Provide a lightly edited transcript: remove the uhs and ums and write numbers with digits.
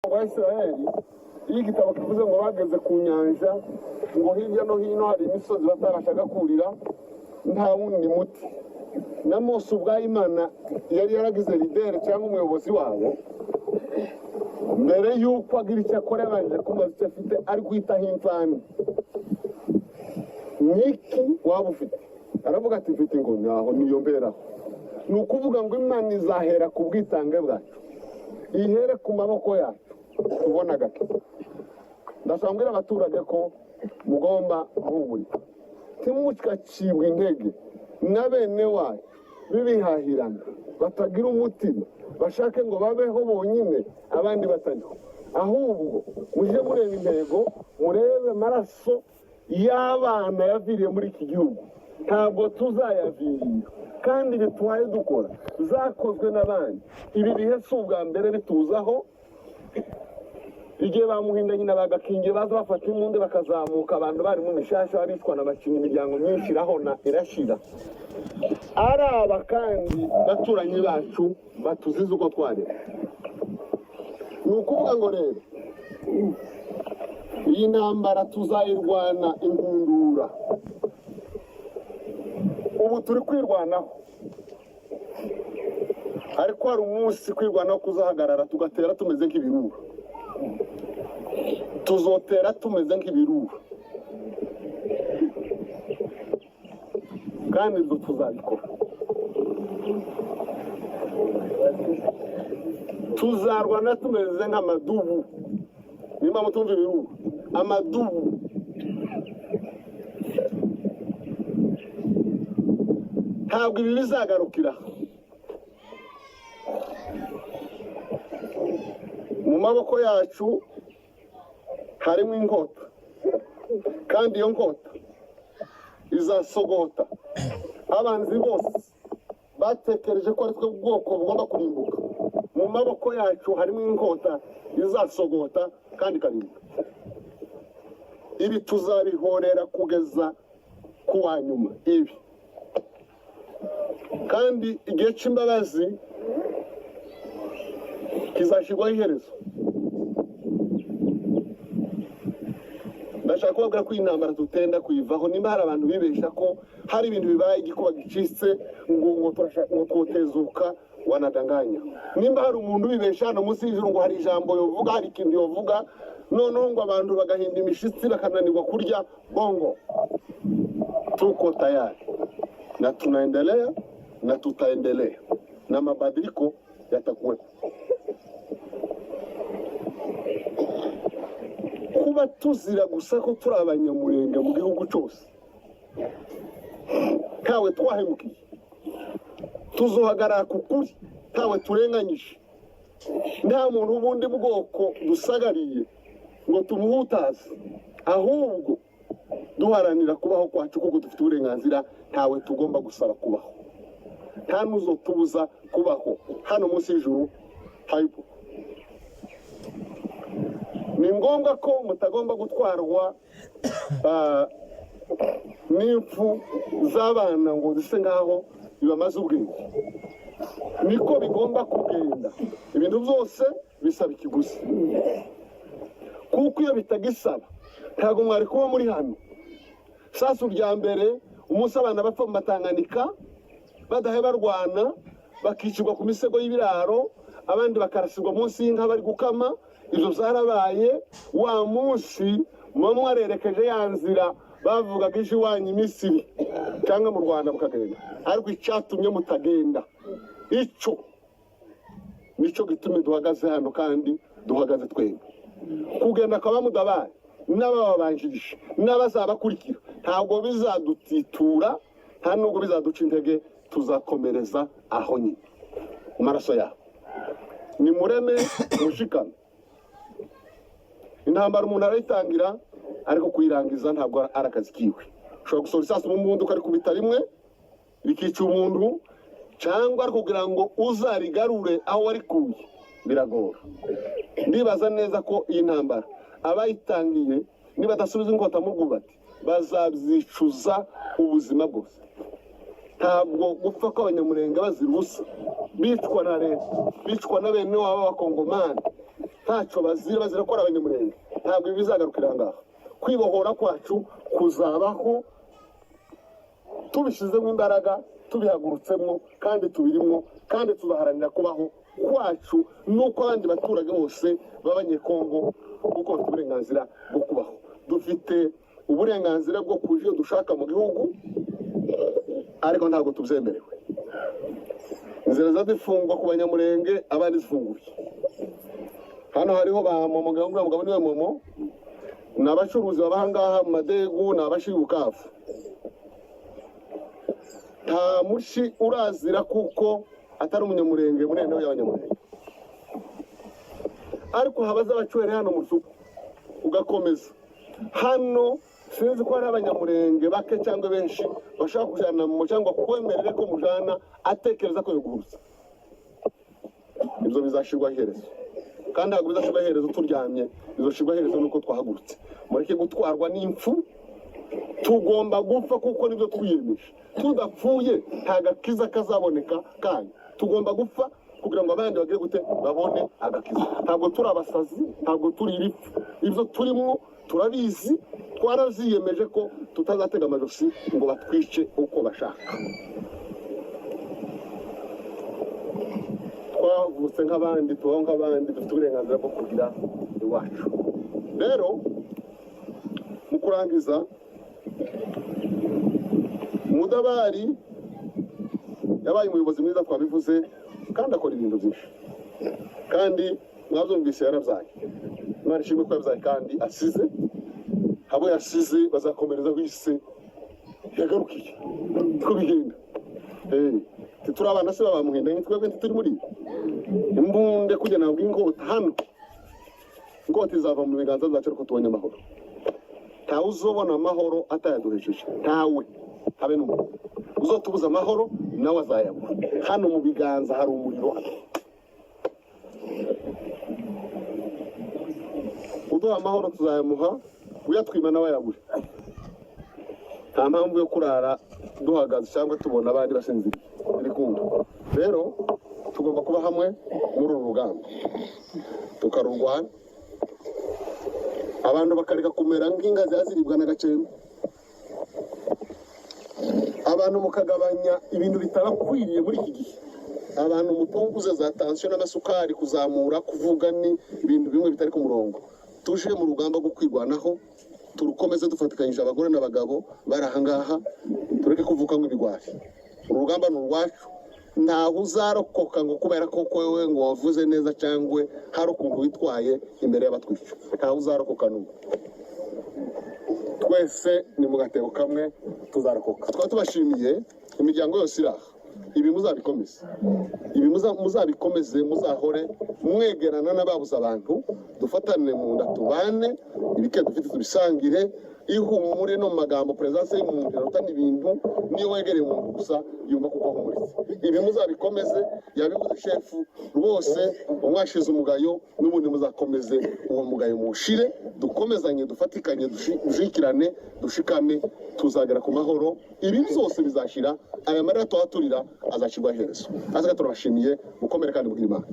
Bwa Isiraheli, iyo igitabo kivuze ngo bageze ku nyanja, ngo hirya no hino hari imisozi batabashaga kurira, nta wundi muti, na Mose ubwayo Imana yari yaragize leader cyangwa umuyobozi wabo, mbere y'uko agira icyo akora yabanje kumubaza icyo afite, ari guhitaho imvano. Niki waba ufite? Aravuga ati: "Mfite inkoni." Aho niyo mberaho. Ni ukuvuga ngo Imana izahera ku bwitange bwacu, ihere ku maboko yacu tubona agakiza. Ndashaka kubwira abaturage ko mugomba guhumurika, ntimugacibwe intege na bene wacu b'ibihahirana batagira umutima, bashake ngo babeho bonyine abandi batariho. Ahubwo mujye mureba intego, murebe amaraso y'abana yaviriye muri iki gihugu. Ntabwo tuzayavirira, kandi bitwaye dukora zakozwe n'abandi. Ibi bihe si ubwa mbere bituzaho. Igihe bamuhinda nyina bagakingiye, baza bafata imbunda bakazamuka, abantu bari mu mishasha bicwa na bacinya, imiryango myinshi irahona irashira. Ari aba kandi baturanyi bacu batuzize uko twareba. Ni ukuvuga ngo rero iyi ntambara tuzayirwana inkundura. Ubu turi kwirwanaho, ariko hari umunsi kwirwanaho kuzahagarara, tugatera tumeze nk'ibirura. Tuzotera tumeze nk'ibirura, kandi ibyo tuzabikora. Tuzarwana tumeze nk'amadubu. Niba mutumva ibirura, amadubu. Ntabwo ibi bizagarukira mu maboko yacu. Harimo inkota, kandi iyo nkota izasogota abanzi bose batekereje ko ari twe bwoko bugomba kurimbuka. Mu maboko yacu harimo inkota izasogota kandi ikarimbuka. Ibi tuzabihorera kugeza ku wa nyuma. Ibi kandi igihe cy'imbabazi kizashyirwaho iherezo. Ndashaka kubabwira ko iyi ntambara tutenda kuyivaho. Nimba hari abantu bibesha ko hari ibintu bibaye, igikuba gicitse, ngo turashaka ngo twotezuka, wanadanganya. Nimba hari umuntu ubibesha hano munsi y'ijuru ngo hari ijambo yovuga, hari ikintu yovuga, noneho ngo abantu bagahinda imishitsi bakananirwa kurya, bongo. Tuko tayari na tunaendelea na tutaendelea na mabadiliko yatakuwepo. Kuba tuzira gusa ko turi Abanyamurenge mu gihugu cyose, ntawe twahemukiye, tuzohagarara ku kuri, ntawe turenganyije, nta muntu w'ubundi bwoko dusagariye ngo tumuhutaze, ahubwo duharanira kubaho kwacu kuko dufite uburenganzira. Ntawe tugomba gusaba kubaho, nta n'uzotubuza kubaho hano munsi y'ijuru. Hayipo ni ngombwa ko mutagomba gutwarwa n'impfu z'abana ngo zise nk'aho bibamaze ubwenge. Niko bigomba kugenda. Ibintu byose bisaba ikiguzi, kuko iyo bitagisaba ntabwo mwari kuba muri hano. Sasu rya mbere, umunsi abana bapfa mu Matanganika badahe barwana, bakicirwa ku misego y'ibiraro, abandi bakarasirwa munsi y'inka bari gukama, ibyo byarabaye. Wa munsi muba mwarerekeje ya nzira bavugaga ije iwanyu i Misiri cyangwa mu Rwanda mukagenda, ariko icyatumye mutagenda, icyo nicyo gitumye duhagaze hano kandi duhagaze twembi. Kugenda kwa bamudabaye n'abababanjirije n'abazabakurikira ntabwo bizadutitura, nta nubwo bizaduca intege. Tuzakomereza aho nyine mu maraso yabo. Nimureme mushikame. Intambara umuntu arayitangira, ariko kuyirangiza ntabwo ari akazi kiwe. Ushobora gusohora isasu mu mbunda ukarikubita rimwe rikica umuntu, cyangwa kugira ngo uzarigarure aho warikuye biragora. Ndibaza neza ko iyi ntambara abayitangiye nibadasubiza inkota mu rwubati bazabyicuza ubuzima bwose. Ntabwo gupfa kw'Abanyamurenge bazira ubusa, bicwa na leta, bicwa na bene wabo b'Abakongomani. Ntacyo bazira, bazira ko ari Abanyamurenge. Ntabwo ibi bizagarukira aha ngaha. Kwibohora kwacu kuzabaho tubishyizemo imbaraga, tubihagurutsemo kandi tubirimo, kandi tuzaharanira kubaho kwacu n'uko abandi baturage bose b'Abanyekongo, kuko bafite uburenganzira bwo kubaho. Dufite uburenganzira bwo kuja iyo dushaka mu gihugu, ariko ntabwo tubyemerewe. Inzira ziba zifungwa ku Banyamurenge, abandi zifunguye. Hano hariho ba Momo, uriya mugabo niwe Momo, ni abacuruzi baba aha ngaha mu Madegu, ni abashi Bukavu. Nta mushi urazira kuko atari Umunyamurenge muri eno y'Abanyamurenge, ariko habaza abacwere hano mu rusuku ugakomeza hano. Sinzi ko hari Abanyamurenge bake cyangwa benshi bashaka kujana mu cyangwa kwemerere ko mujana atekereza ko yoguhurutsa. Ibyo bizashirwa iherezo, kandi ntabwo bizashirwa iherezo turyamye, bizoshirwa iherezo nuko twahagurutse. Mureke gutwarwa n'impfu. Tugomba gupfa kuko nibyo twiyemeje. Tudapfuye nta gakiza kazaboneka kanyu. Tugomba gupfa kugira ngo abandi bagire gute? Babone agakiza. Ntabwo turi abasazi, ntabwo turi ibipfu. Ibyo turimo turabizi, twaravyiyemeje ko tutazatega amajosi ngo batwice uko bashaka. Twavutse nk'abandi, tubaho nk'abandi, dufite uburenganzira bwo kugira iwacu. Rero mu kurangiza, Mudabari yabaye umuyobozi mwiza, twabivuze, kandi akora ibintu byinshi, kandi mwabyumvise yarabyaye. Imana ishimwe ko yabyaye kandi asize abo yasize bazakomereza aho isi yagarukiye. Niko bigenda. Turi abana se babamuhinda, twebwe ntituri muri imbunde kujya nabwo inkota hano. Inkota izava mu biganza byacu ariko tubonye amahoro. Ntawe uzobona amahoro atayaduhesheje, ntawe, habe n'umwe. Uzotubuza amahoro nawe azayabura. Hano mu biganza hari umuriro hano. Uduha amahoro tuzayamuha, uyatwima nawe ayabure. Nta mpamvu yo kurara duhagaze cyangwa tubona abandi basinziriye bikunda. Rero tugomba kuba hamwe muri uru rugamba, tukarurwana, abantu bakareka kumera nk'inka ziribwa n'agacembe, abantu mukagabanya ibintu bitabakwiriye muri iki gihe. Abantu mupunguze za tansiyo n'amasukari, kuzamura kuvuga ni ibintu bimwe bitari ku murongo. Tuje mu rugamba rwo kwirwanaho, turukomeze dufatikanyije abagore n'abagabo bari aha ngaha, tureke kuvuka nk'ibigwari. Urugamba ni urwacu, ntawe uzarokoka ngo kubera ko wewe ngo wavuze neza cyangwa hari ukuntu witwaye imbere y'abatwica. Ntawe uzarokoka n'umwe, twese ni mu gatebo kamwe, tuzarokoka. Twaba tubashimiye imiryango yose iri aha. Ibi muzabikomeze, ibi muzabikomeze, muzahore mwegerana n'ababuze abantu, dufatane mu nda, tubane, ibike dufite tubisangire. Ihumure no mu magambo, presence y'umuntu irarutana ibintu. Niyo wegereye umuntu gusa yumva kuko ahumuritse. Ibi muzabikomeze, yabivuze shefu rwose, umwashize umugayo, n'ubundi muzakomeze uwo mugayo muwushire. Dukomezanye, dufatikanye, dushikirane, dushikame, tuzagera ku mahoro. Ibi byose bizashira, aya marira tuhaturira azashyirwa iherezo. Hasi turabashimiye, mukomere kandi mugire Imana.